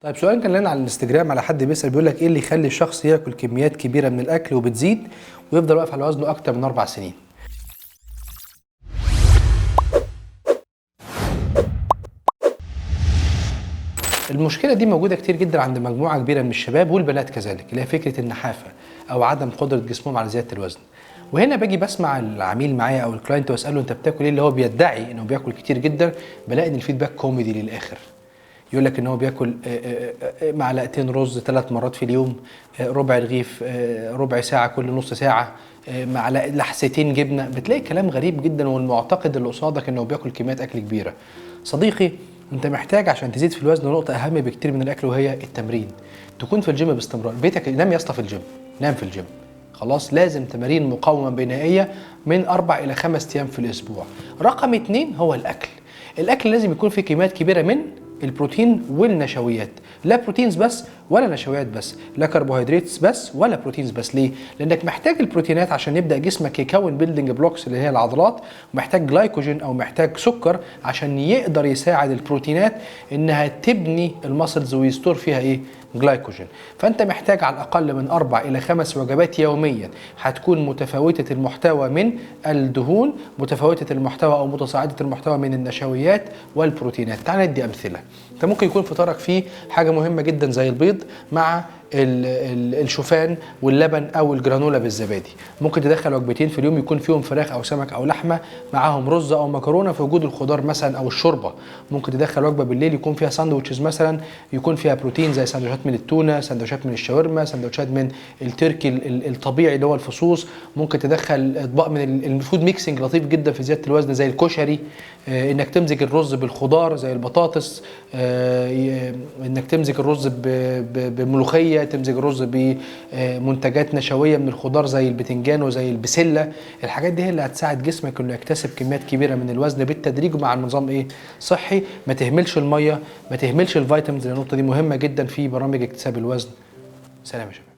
طيب سؤال كان لنا على الانستجرام، على حد بيسأل بيقول لك ايه اللي يخلي الشخص ياكل كميات كبيرة من الاكل وبتزيد ويفضل واقف على وزنه اكتر من 4 سنين؟ المشكلة دي موجودة كتير جدا عند مجموعة كبيرة من الشباب والبنات كذلك، اللي هي فكرة النحافه او عدم قدره جسمهم على زيادة الوزن. وهنا باجي بسمع العميل معايا او ال client واساله انت بتاكل ايه، اللي هو بيدعي انه بياكل كتير جدا، بلاقي ان ال feedback كوميدي للاخر. يقول لك ان هو بياكل معلقتين رز 3 مرات في اليوم، ربع رغيف، ربع ساعة كل نص ساعة، معلقه لحستين جبنه. بتلاقي كلام غريب جدا، والمعتقد اللي قصادك انه بياكل كميات اكل كبيرة. صديقي انت محتاج عشان تزيد في الوزن نقطة اهم بكتير من الاكل، وهي التمرين. تكون في الجيم باستمرار، بيتك نام يا اسطى في الجيم، نام في الجيم خلاص. لازم تمارين مقاومة بنائيه من 4 الى 5 ايام في الاسبوع. رقم 2 هو الاكل. الاكل لازم يكون فيه كميات كبيرة من البروتين والنشويات، لا proteins بس ولا نشويات بس، لا كربوهيدرات بس ولا proteins بس. ليه؟ لانك محتاج البروتينات عشان يبدا جسمك يكون building blocks اللي هي العضلات، ومحتاج جلايكوجين او محتاج سكر عشان يقدر يساعد البروتينات انها تبني ال muscles وي store فيها ايه؟ جلايكوجين. فانت محتاج على الاقل من 4 الى 5 وجبات يوميا، هتكون متفاوتة المحتوى من الدهون، متفاوتة المحتوى او متصاعده المحتوى من النشويات والبروتينات. تعال ندي امثلة. انت ممكن يكون فطارك فيه حاجة مهمة جدا زي البيض مع الشوفان واللبن او الجرانولا بالزبادي. ممكن تدخل وجبتين في اليوم يكون فيهم فراخ او سمك او لحمه، معاهم رز او مكرونه في وجود الخضار مثلا او الشوربة. ممكن تدخل وجبة بالليل يكون فيها sandwiches مثلا، يكون فيها بروتين زي ساندوتشات من التونه، ساندوتشات من الشاورما، ساندوتشات من التركي الطبيعي اللي هو الفصوص. ممكن تدخل اطباق من ال food mixing لطيف جدا في زيادة الوزن زي الكشري، انك تمزج الرز بالخضار زي البطاطس، انك تمزج الرز بملوخيه، تمزج الرز بمنتجات نشويه من الخضار زي البتنجان وزي البسله. الحاجات دي هي اللي هتساعد جسمك انه يكتسب كميات كبيرة من الوزن بالتدريج مع النظام ايه؟ صحي. ما تهملش المية، ما تهملش ال vitamins، لان النقطة دي مهمة جدا في برامج اكتساب الوزن. سلام يا شباب.